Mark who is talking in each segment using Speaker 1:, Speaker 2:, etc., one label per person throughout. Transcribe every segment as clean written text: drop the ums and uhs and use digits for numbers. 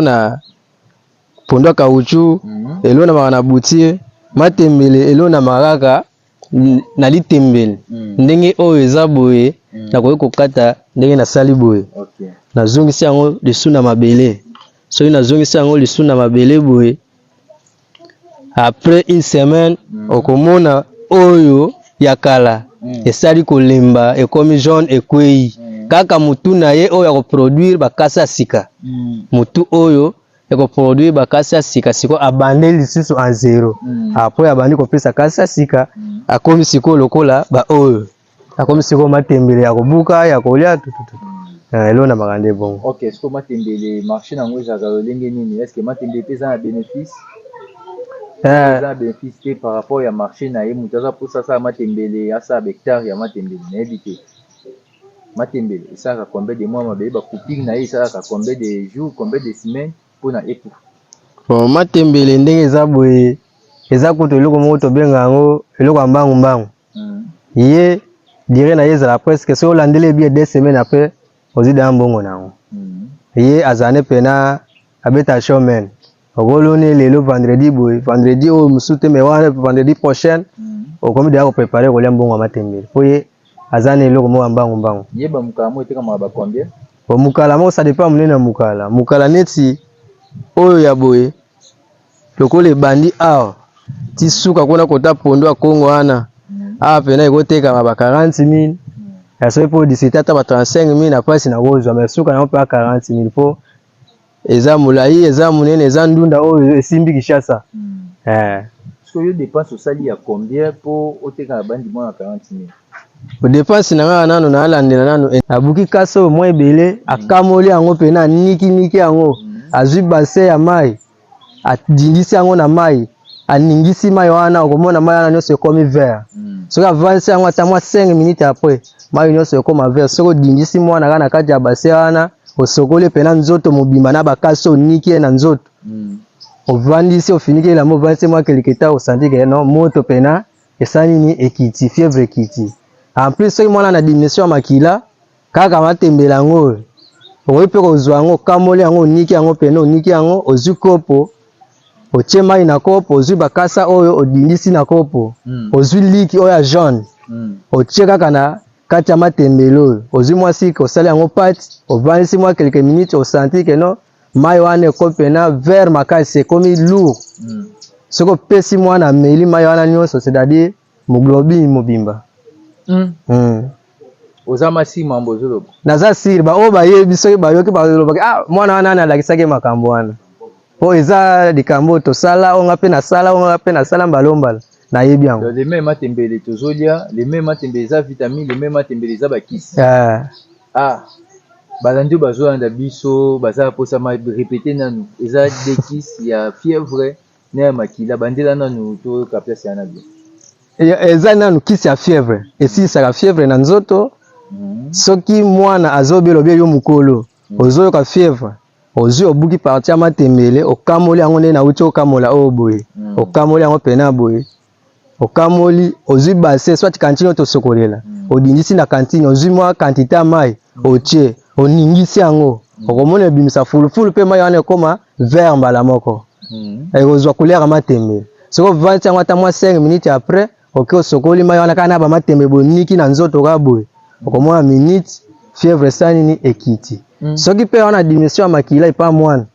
Speaker 1: Na pondu ya caoutchouc elonamaka na bouture, matembele elonamaka kaka na litembele. Ndenge oyo eza boye, nakoki kokata ndenge nasali boye, nazongisi yango lisu na mabele. Soki nazongisi yango lisu na mabele boye, après une semaine okomona oyo ya kala esali kolemba, ekomi jaune, ekweyi. Kaka mutu na ye oyo akoproduire bakasa ya sika, mutu oyo ekoproduire bakasi ya sika, sikoyo abandeli lisusu en zero. Après abandi kopesa kasi ya sika, akomi sikoyo lokola baoyo akomi sikoyo matembele ya kobuka, ya kolia, tututu. Elonamaka nde bongo.
Speaker 2: Ok, sikoyo matembele, marché nango ezalaka lolenge nini? Est ce que matembele mpe eza na bénéfice? Eza na bénéfice te par rapport ya marché na ye? Moto aza mposa asala matembele, asala bahectare ya matembele, nayebi te matembele esalaka combien de mois, mabele bacoupure na ye esalaka combien de jours, combien de semaines mpona ekufa?
Speaker 1: Bon, matembele ndenge eza boye, eza kutu eloko moko tobenga yango eloko ya mbangu mbangu. Ye durée na ye ezala presque, soki olandeli bien, 2 semaines après ozwi deya mbongo na yango. Ye azala ne pena abeta showman, okoloni lelo vendredi boye, vendredi oyo mosusu te, mais wana vendredi prochaine okomi deya kopréparer kolia mbongo ya matembele, po ye aza na eloko moko ya mbangu mbangu.
Speaker 2: Ye bamokala mo etekamaka ba combien?
Speaker 1: Bon, mokala moko, ça dépend monene ya mokala. Mokala neti oyo ya boye, lokola ebandi awa ti suka kuna kota pondu ya Kongo wana, awa pena ekotekama ba 40 000. Ya soki mpo odiscuter ata ba 35 000 na mpasi na kozwa, mais suka yango mpe ya 40 000, mpo eza molai, eza monene, eza ndunda oyo esimbi Kinshasa.
Speaker 2: Sikoyo yo, dépense osali ya combien mpo oteka na bandimo na 40 000?
Speaker 1: Dépense na ngai nano naalandela nano, abuki kasa oyo mwa ebele, akamoli yango mpena, anikiniki yango, azwi bassin ya mai, adindisi yango na mai, aningisi mai wana, okomona mai wana nyonso ekomi vert. Soki avandisi yango ata mwa 5 minutes, après mai nyonso ekoma vert. Soki odindisi mwana kaka na kati ya bassin wana, osokoli mpena nzoto mobimba na bakasi, oniki ye na nzoto, ovandisi, ofiniki elamba, ovandisi mwa quelque temps, osanti ke no moto mpena esali nini, ekiti, fièvre ekiti. En plus, soki mwana na diminution ya makila, kaka matembela yango oyo, okoki mpe kozwa yango, okamoli yango, oniki yango pene, oniki yango, ozwi kopo, otie mai na kopo, ozwi bakasa oyo, odindisi na kopo, ozwi liki oyo ya jaune, otie kaka na kati ya matembele oyo, ozwi mwa sucre, osali yango pâte, ovandisi mwa quelques minutes, osanti ke no mai wana ekomi pena vert makasi, ekomi lourd. Soki opesi mwana ameli mai wana nyonso, c'est-à-dire hémoglobine mobimba.
Speaker 2: Oza masi mambo ozoloba?
Speaker 1: Naza sûr, baoyo bayebi, soki bayoki, balobaki: "Ah, mwana wana nani alakisaki makambo wana?" Po eza likambo oyo tosala, oyo nga mpe nasala, oyo nga mpe nasala mbala mbala, nayebi yango.
Speaker 2: Le même matembele tozolia, le même matembele eza vitamine, le même matembele eza bakisi. Ah, balandi oyo bazolanda biso baza na mposa ma répéter nanu, eza de kisi ya fièvre na ya makila, bandela nanu toyoka place yana bien.
Speaker 1: Eza nanu kisi ya fièvre, esilisaka fièvre na nzoto. Soki mwana azobela, obie yo mokolo ozoyoka fièvre, ozwi, obuki partie ya matembele, okamoli yango nde nauti okamola oyo boye, okamoli yango pena boye, okamoli, ozwi bassin soit cantine oyo tosokolela, odindisi na cantine, ozwi mwa quantité ya mai, otie, oningisi yango, okomona ebimisa fulufulu, mpe mai wana ekóma vert mbala moko, ekozwa couleur ya matembele. Soki ovandisi yango ata mwa 5 minutes, après oke osokoli mai wana kaka na bamatembe, boniki na nzoto kaka boye, okomona minute fièvre esali nini, ekiti. Soki mpe wana diminution ya makila epa mwana,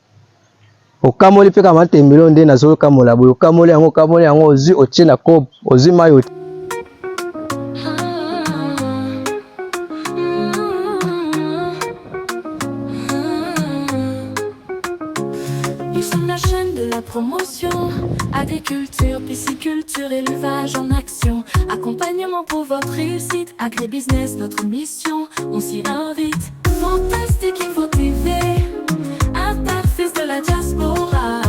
Speaker 1: okamoli mpe kaka matembele oyo nde nazokamola boye, okamoli yango, okamoli yango, ozwi, otie na kopo, ozwi mai.
Speaker 3: Nous sommes la chaîne de la promotion. Agriculture, pisciculture, élevage en action. Accompagnement pour votre réussite. Agribusiness, notre mission. On s'y invite. Fantastique Info TV. Interface de la diaspora.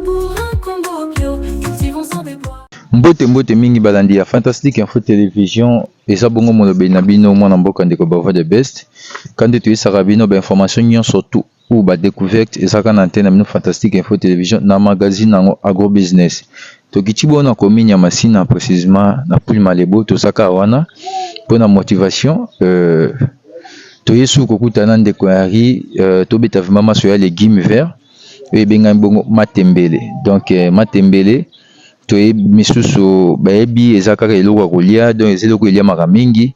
Speaker 3: Pour un Congo bio, cultivons sans déboire.
Speaker 2: Mbote, mbote mingi balandi ya Fantastique Info Télévision. Eza bongo molobeli na bino, mwana mboka, ndeko Bavo the Best. Kandi toyesaka bino bainformation nyonso tu ou badécouverte ezalaka na antenne na bino Fantastique Info Télévision, na magazine yango Agro Business. Tokiti bongo na commune ya Masina, précisement na Poul Malebo. Tozaka wana mpona motivation, toye su kokutana ndeko Henri, tobeta vraiment maso ya légume vert. Oyo ebengami bongo matembele. Donc matembele toyebi misusu bayebi eza kaka eloko ya kolia, donc eza eloko eliamaka mingi.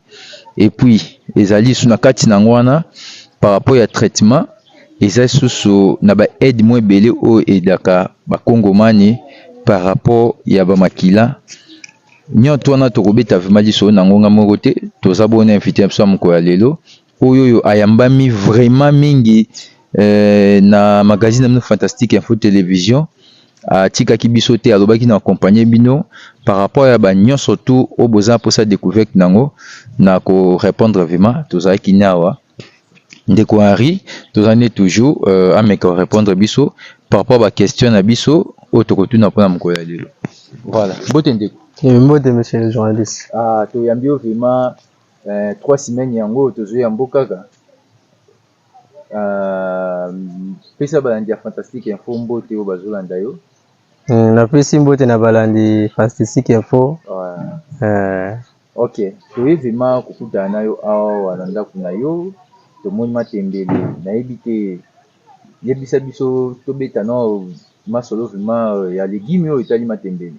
Speaker 2: Et puis ezali lisusu na kati na yango wana par rapport ya traitement, eza lisusu na ba aide mwa ebele oyo aidaka bakongomani par rapport ya ba makila. Nyonso wana tokobeta vraiment lisolo na ngonga moko te. Toza bongo na invité na biso ya mokolo ya lelo oyo ayambami vraiment mingi na magazine na bino Fantastique Info Télévision. Atikaki biso te, alobaki na accompagner bino par rapport ya banyonso tu oyo boza mposa découverte nango na korépondre. Vraiment tozalaki ni awa ndeko Henri, toza nde toujours ameka korépondre biso par rapport ba question na biso oyo tokotuna mpona mokolo ya lelo. Voilà, mbote ndeko.
Speaker 1: Mbote, monsieur le journaliste.
Speaker 2: Ah, toyambi yo vraiment 3 semaines yango tozoyambo kaka. Pesa balandi ya Fantastique Info mbote oyo bazolanda yo.
Speaker 1: Napesi mbote na balandi Fantastique Info.
Speaker 2: Ok, toye vraiment kokutana na yo awa na ndako na yo, tomoni matembele. Nayebi te, yebisa biso, tobeta no masolo vraiment ya légume oyo etali matembele.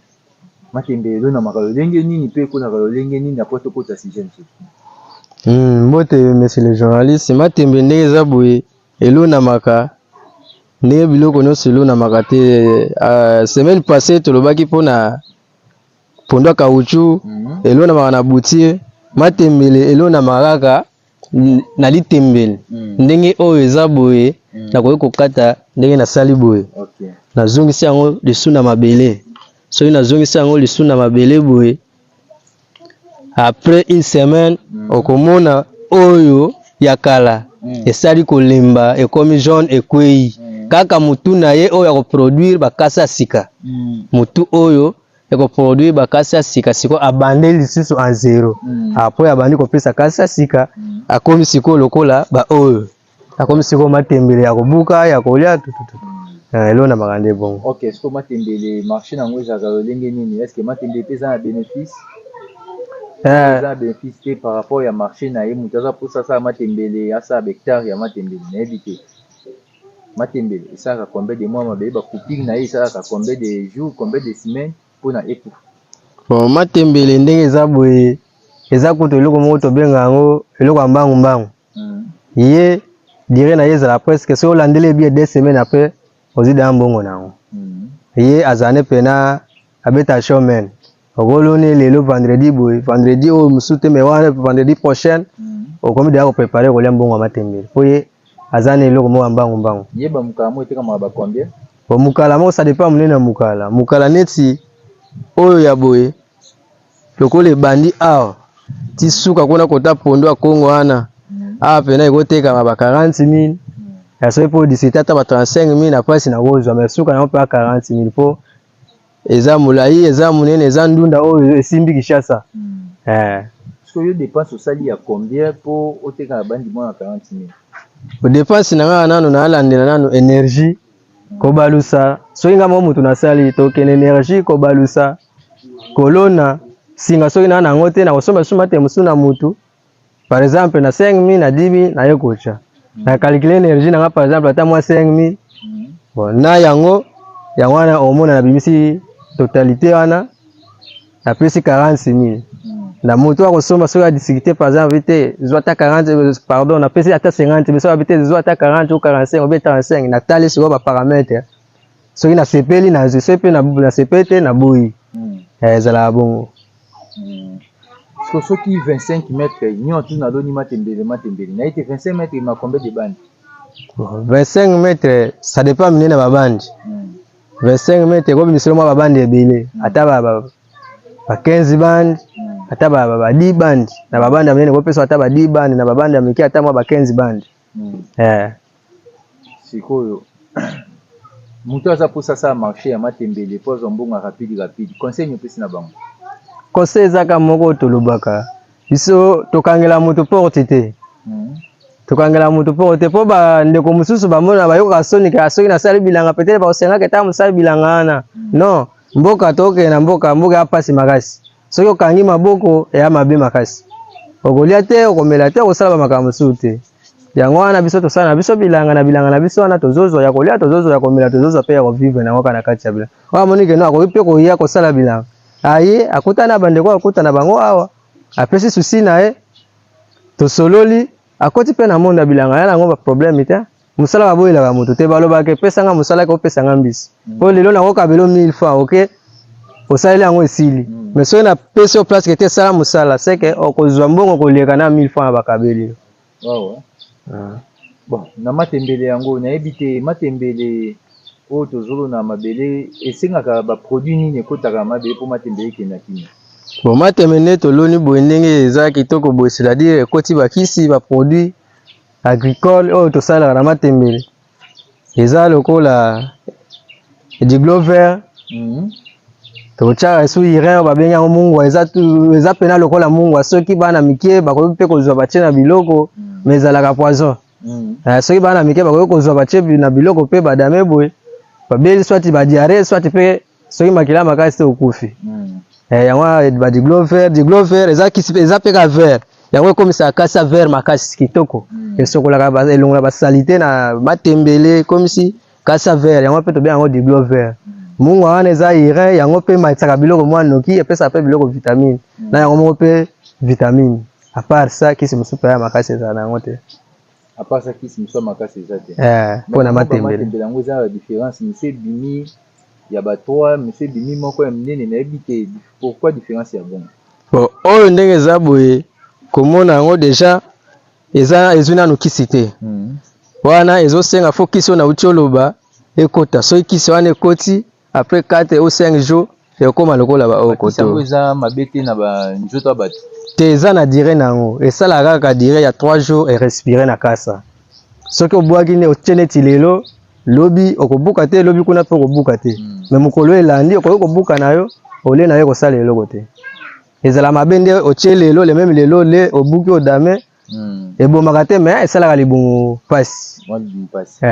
Speaker 2: Matembele elonamaka lolenge nini mpe ekolaka lolenge nini? Après tokota sujet mosusu.
Speaker 1: Mbote monsieur le journaliste. Matembele ndenge eza boye, elonamaka ndenge biloko nyonso elonamaka te. Semaine passée tolobaki mpona pondu ya caoutchouc elonamaka na bouture. Matembele elonamaka kaka na litembele. Ndenge oyo eza boye, nakoki kokata ndenge nasali boye, nazongisi yango lisu na mabele. Soki nazongisi yango lisu na mabele boye, après une semaine okomona oyo ya kala esali kolemba, ekomi jaune, ekwei. Kaka mutu na ye oyo akoproduire bakasa ya sika. Mutu oyo ekoproduire bakasa ya sika, sikoyo abandeli lisusu en zéro. Après abandi kopesa kasa ya sika, akomi sikoyo lokola baoyo akomi sikoyo matembele ya kobuka, ya kolia, tututu. Elonamaka nde bongo.
Speaker 2: Ok, sikoyo matembele, marché nango ezalaka lolenge nini? Est ce que matembele mpe eza na bénéfice? Eza na bénéfice te par rapport ya marché na ye? Moto aza mposa asala matembele, asala bahectare ya matembele, nayebi te matembele esalaka combien de mois, mabele bacoupure na ye esalaka combien de jours, combien de semaines mpona ekufa?
Speaker 1: Bon, matembele ndenge eza boye, eza kutu eloko moko tobenga yango eloko ya mbangu mbangu. Ye durée na ye ezala presque, soki olandeli ye bien, 2 semaines après ozwi deya mbongo na yango. Ye azala ne pena abeta showman. Okoloni lelo vendredi boye, vendredi oyo mosusu te, mais wana vendredi prochaine okomi deya koprépare kolia mbongo ya matembele, po ye aza na eloko moko ya mbangu mbangu.
Speaker 2: Ye bamokala mo etekamaka ba combien?
Speaker 1: Bon, mokala moko, ça dépend monene ya mokala. Mokala neti oyo ya boye, lokola ebandi awa ti suka kuna kota pondu ya Kongo wana, awa pena ekotekama ba 40 000. Ya soki mpo discuter ata ba 35 000 na mpasi na kozwa, mais suka yango mpe ya 40 000, mpo eza molai, eza monene, eza ndunda oyo esimbi Kinshasa.
Speaker 2: Soki yo dépense osali ya combien mpo oteka na bandi mwana 40 000?
Speaker 1: Dépense na ngai, nano naalandela nano énergie kobalusa. Soki ngai moko motu nasali, tokende énergie kobalusa, kolona singa. Soki naa nango te, nakosomba suma te mosusu na mutu, par exemple na 5000, na 10 000, naye kotya na calcule énergie na nga, par exemple ata mwa 5000. Bon, na yango, yango wana omona nabimisi totalité wana, napesi 46 000 na moto akosomba. Soki adiscute, par exemple te, zwa ata 40, pardon, napesi ata 50, soki abi te, zwa ata 40 ou 45 ou bien 35, natali sikoyo baparamètre. Soki nasepeli, nazwi. Soki mpe nasepeli te, naboyi. Ezalaka bongo.
Speaker 2: So soki 25 mètre nyonso naloni matembele, matembele naye te, 25 mètre ma combien de bandi?
Speaker 1: 25 mètre, ça dépend minene na babandi. 25 mètre ekobimisela mwa babandi ebele, ata ba 15 bandi, ata ba 10 bandi. Na babandi ya minene ekopesa ata ba 10 bandi, na babandi ya mike ata mwa ba 15 bandi.
Speaker 2: Sikoyo moto aza mposa asala marché ya matembele mpo azwa mbongo ya rapide rapide, conseil opesi na bango?
Speaker 1: Conseil ezaka moko, tolobaka biso tokangela moto porte te. Tokangela moto porte te, mpo bandeko mosusu bamona, bayokaka soni kaka soki nasali bilanga, peut-être bakosengaka ata mosali bilanga wana. Non, mboka tokokende na mboka, mboka ya mpasi makasi. Soki okangi maboko, eya mabe makasi, okolia te, okomela te, okosala bamakambo mosusu te. Yango wana biso tosala na biso bilanga, na bilanga na biso wana tozozwa ya kolia, tozozwa ya komela, tozozwa mpe ya kovivre na yango kaka na kati ya bilanga. Oyo amoni ke no akoki mpe koya kosala bilanga, aye akutani na bandeko akuta na bango awa, apesi souci na ye, tosololi, akoti mpe na monde ya bilanga, ya na yango ba problème te. Mosala baboyelaka moto te, balobaka epesa nga mosala ke opesa nga mbisi. Po lelo nakokabela yo 1000 francs, ok? Osaleli yango esili. Mais soki napesi yo place ke te sala mosala, c'est que okozwa mbongo koleka na 1000 francs bakabeli yo.
Speaker 2: Wawa. Ah. Bon, na matembele yango nayebi te matembele oyo tozolona na mabele esengaka ba produit nini ekotaka na mabele mpo matembele ekende na kimia?
Speaker 1: Bon, matembele nde toloni boye ndenge eza kitoko boye, c'est-à-dire ekoti bakisi ba produit agricole oyo tosalelaka na matembele eza lokola diglover tokotyaka esu irin oyo babengi yango mungwa, eza eza pena lokola mungwa. Soki bana mike bakoki mpe kozwa batie na biloko, mais ezalaka poison. Soki bana mike bakoki kozwa batie na biloko mpe badame boye babeli soit ba diarrhée, soit mpe soki makila makasi te okufi. Yango wana ba diglover, diglover eza kisi, eza mpe ka vert, yango ekomisaka kasa vert makasi kitoko, esokolaka elongola basalite na matembele, ekomisi kasa vert, yango mpe tobenga yango diglover. Mungwa wana eza irin, yango mpe ematisaka biloko mwa noki, epesaka mpe biloko vitamine na yango moko mpe vitamine. À part ça, kisi mosusu mpe ya makasi ezala na yango te.
Speaker 2: À part ça, kisi mosusu ya makasi eza te.
Speaker 1: Mpo na matembele.
Speaker 2: Matembele yango eza na différence, mosusu ebimi ya ba 3, mosusu ebimi moko ya minene, nayebi te pourquoi différence ya bongo.
Speaker 1: Bon, oyo ndenge eza boye, komona yango deja eza ezwi nanu kisi te. Wana ezosenga fo kisi oyo nauti oloba ekota. Soki kisi wana ekoti, après 4 ou 5 jours ekokoma lokola ba oyo
Speaker 2: koto. Yango eza mabe te na ba nzoto ya bato?
Speaker 1: Te, eza na durée na yango, esalaka kaka durée ya 3 jours erespire na kasa. Soki obwaki nde otie neti lelo, lobi okobuka te, lobi kuna mpe okobuka te. Mais mokolo elandi okoki kobuka na yo, olie na yo, ekosala eloko te. Ezala mabe nde otie lelo, le même lelo le obuki odame. Ebomaka te, mais esalaka libumu pasi.
Speaker 2: Mwa libumu pasi.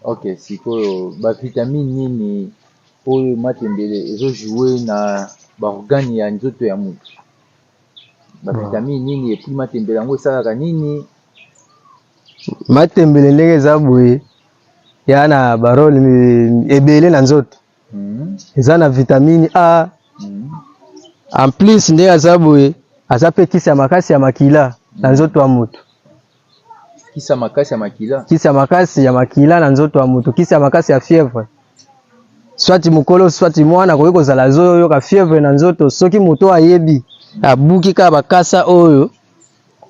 Speaker 2: Ok, sikoyo ba vitamine nini oyo matembele ezojoue na ba organe ya nzoto ya motu? Ba vitamine nini, et puis matembele yango esalaka nini?
Speaker 1: Matembele ndenge eza boye, ya na ba rôle ebele na nzoto. Eza na vitamine A. En plus, ndenge aza boye, aza mpe kisi ya makasi ya makila na nzoto ya motu.
Speaker 2: Kisi ya makasi ya makila?
Speaker 1: Kisi ya makasi ya makila na nzoto ya motu, kisi ya makasi ya fièvre. Soit mokolo, soit mwana akoki kozala azoyoka fièvre na nzoto, soki moto ayebi abuki kaka bakasa oyo,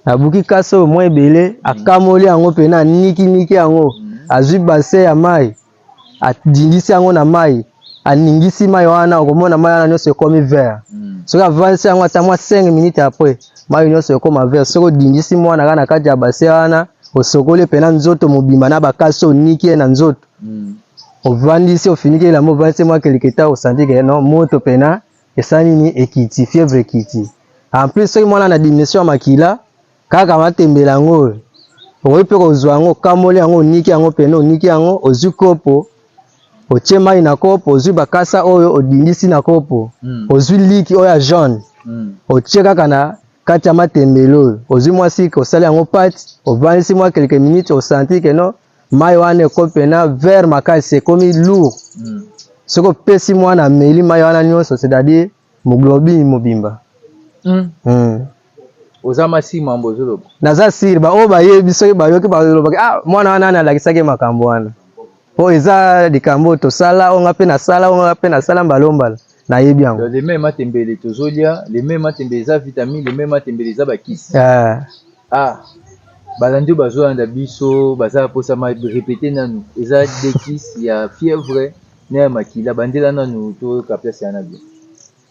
Speaker 1: abuki kasa oyo mwa ebele, akamoli yango mpena, anikiniki yango, azwi bassin ya mai, adindisi yango na mai, aningisi mai wana, okomona mai wana nyonso ekomi vert. Soki avandisi yango ata mwa 5 minutes, après mai nyonso ekoma vert. Soki odindisi mwana kaka na kati ya bassin wana, osokoli mpena nzoto mobimba na bakasi, oniki ye na nzoto, ovandisi, ofiniki elamba, ovandisi mwa quelque temps, osanti ke non, moto mpena esali nini, ekiti, fièvre ekiti. En plus, soki mwana na diminution ya makila, kaka matembele yango oyo okoki mpe kozwa yango, okamoli yango, oniki yango pene, oniki yango, ozwi kopo, otie mai na kopo, ozwi bakasa oyo, odindisi na kopo, ozwi liki oyo ya jaune, otie kaka na kati ya matembele oyo, ozwi mwa sucre, osali yango pâte, ovandisi mwa quelques minutes, osanti ke non, mai wana ekomi pena vert makasi, ekomi lourd. Soki opesi mwana ameli mai wana nyonso, c'est-à-dire hémoglobine mobimba.
Speaker 2: Oza masi mambo ozoloba?
Speaker 1: Naza sûr, baoyo bayebi, soki bayoki, balobaki: "Ah, mwana wana nani alakisaki makambo wana?" Po eza likambo oyo tosala, oyo nga mpe nasala, oyo nga mpe nasala mbala nayebi yango.
Speaker 2: Le même matembele tozolia, le même matembele eza vitamine, le même matembele eza bakisi. Ah, balandi oyo bazolanda biso baza mposa ma répété nanu, eza dekisi ya fièvre na ya makila, bandela nanu toyoka place yana bien.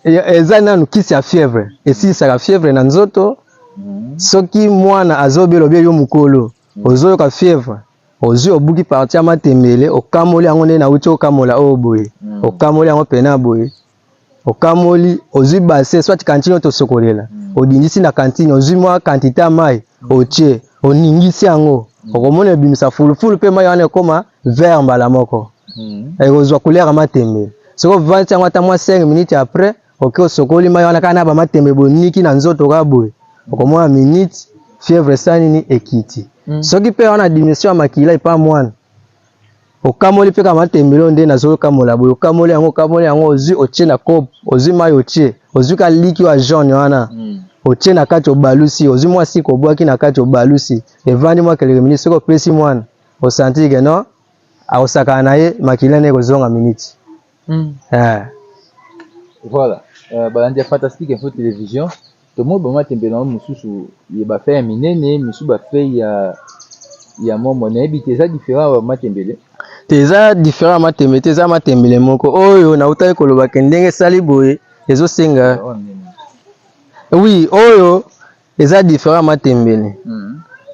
Speaker 1: Eza nanu kisi ya fièvre, esilisaka fièvre na nzoto. Soki mwana azobela, obie yo mokolo ozoyoka fièvre, ozwi, obuki partie ya matembele, okamoli yango nde nauti okamola oyo boye, okamoli yango pena boye, okamoli, ozwi bassin soit cantine oyo tosokolela, odindisi na cantine, ozwi mwa quantité ya mai, otie, oningisi yango, okomona ebimisa fulufulu mpe mai wana ekoma vert mbala moko, ekozwa couleur ya matembele. Soki ovandisi yango ata mwa 5 minutes, après oke osokoli mai wana kaka na bamatembe boniki na nzoto kaka boye, okomona minute Fièvre esali nini? Ekiti. Soki mpe wana diminution ya makila epa mwana, okamoli mpe kaka matembele oyo nde nazokamola boye, okamoli yango, okamoli yango, ozwi otie na kopo, ozwi mai otie, ozwi ka liki oyo ya jaune wana, otie na kati, obalusi, ozwi mwa sika obwaki na kati, obalusi, evandi mwa quelques minutes. Soki opesi mwana, osentir que non, akosakana na ye, makila nde ekozonga minute. Eh.
Speaker 2: Voilà, balandi ya Fantastique Info Télévision, tomoni bamatembele yango mosusu ya bafeuille ya minene, misusu bafeuille ya momo. Nayebi te, eza différent ya bamatembele?
Speaker 1: Te, eza différent ya matembele te, eza matembele moko oyo nautaki koloba ke ndenge esali boye ezosenga.
Speaker 2: Oyo minene.
Speaker 1: Oui, oyo eza différent ya matembele.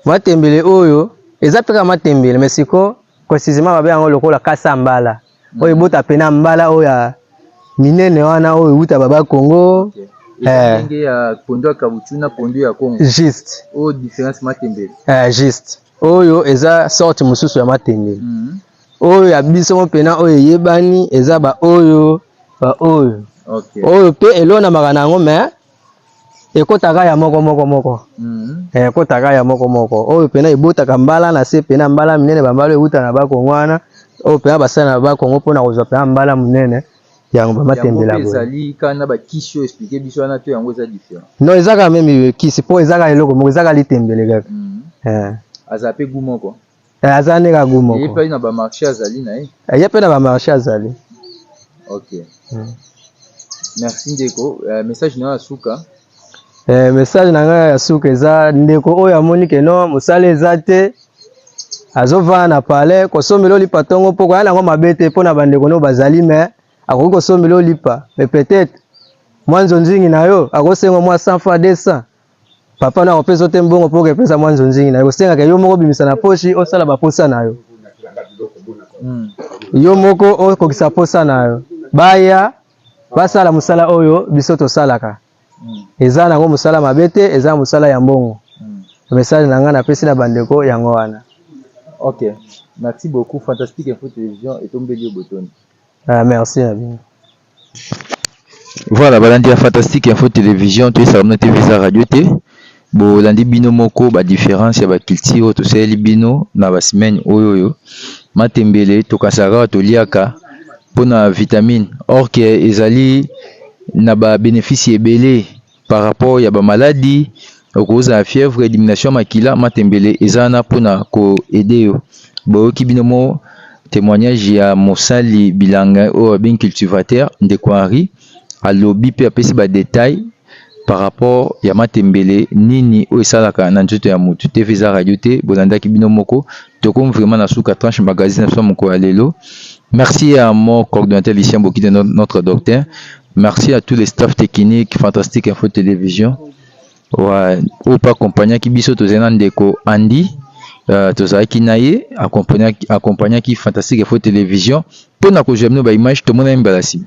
Speaker 1: Matembele oyo eza mpe kaka matembele, mais siko précisément babe yango lokola kasa mbala oyo ebota pena mbala oyo ya minene wana oyo euta baba Congo.
Speaker 2: Eza
Speaker 1: Eh.
Speaker 2: ndenge ya pondu ya caoutchouc na pondu ya Congo.
Speaker 1: Juste.
Speaker 2: Oyo différence matembele.
Speaker 1: Eh, juste, oyo eza sorte mosusu ya matembele. Oyo ya biso mo mpena oyo eyebani eza baoyo baoyo. Oyo mpe elonamaka na yango, mais ekotaka ya moko moko moko. Eh, ekotaka ya moko moko. Oyo pena ebotaka mbala na se, pena mbala minene, bambala oyo euta na Bakongo wana, oyo pena basala na Bakongo mpona kozwa pena mbala monene yango.
Speaker 2: Yango
Speaker 1: Bamatembela
Speaker 2: mpe
Speaker 1: boye.
Speaker 2: Ezali kaka na bakisi oyo expliquer biso wana to yango eza différent?
Speaker 1: Non, eza kaka même kisi, mpo eza kaka eloko moko, eza kaka litembele kaka. Eh.
Speaker 2: Azala mpe goût moko?
Speaker 1: Eh, aza nde kaka goût
Speaker 2: Ye
Speaker 1: moko.
Speaker 2: mpe na bamarché azali na ye?
Speaker 1: Eh, ye mpe na bamarché azali.
Speaker 2: Ok, merci ndeko. Message na yo ya suka?
Speaker 1: Eh, message na ngai ya suka eza, ndeko oyo amoni ke no mosala eza te, azovanda na palais, kosombela olipa ntongo mpo koya nango mabe te mpo na bandeko no bazali, mais akoki kosombela olipa, mais peut-être mwa nzonzingi na yo akosenga mwa 100 fois 200, papa na akopesa yo te mbongo mpo okepesa mwa nzonzingi na yo. Kosengaka yo moko obimisa na poche, osala baposa na yo, yo moko okokisa posa na yo. Baya basala mosala oyo biso tosalaka. Eza nango mosala mabe te, eza mosala ya mbongo. Message na ngai napesi na bandeko yango wana.
Speaker 2: Ok, merci beaucoup. Fantastique Info Télévision etombeli yo botoni.
Speaker 1: Ah, merci na bino.
Speaker 2: Voilà, balandi ya Fantastique Info Télévision, toyesaka bino TV eza radio te. Bolandi bino moko badifférence ya baculture oyo tosaleli bino na basemaine oyo. Matembele tokasaka kaka toliaka mpona vitamine, or que ezali na babénéfice ebele par rapport ya bamaladi okozala fièvre, diminution ya makila. Matembele eza wana mpona koaider yo. Boyoki bino mo témoignage ya mosali bilanga oyo abengi cultivateur, ndeko Henri alobi mpe apesi badetail par rapport ya matembele, nini oyo esalaka na nzoto ya motu. TV eza radio te, bolandaki bino moko. Tokomi vraiment na suka tranche magazine na biso ya mokolo ya lelo. Merci à mon coordonnateur Lucien Bokite, notre docteur. Merci à tous les staff techniques Fantastique Info Télévision oyo mpe accompagnaki biso. Tozali na ndeko Andy, tozalaki na ye, accompagnaki Fantastique Info Télévision mpona kozwa bino baimage. Tomonani mbala nsima.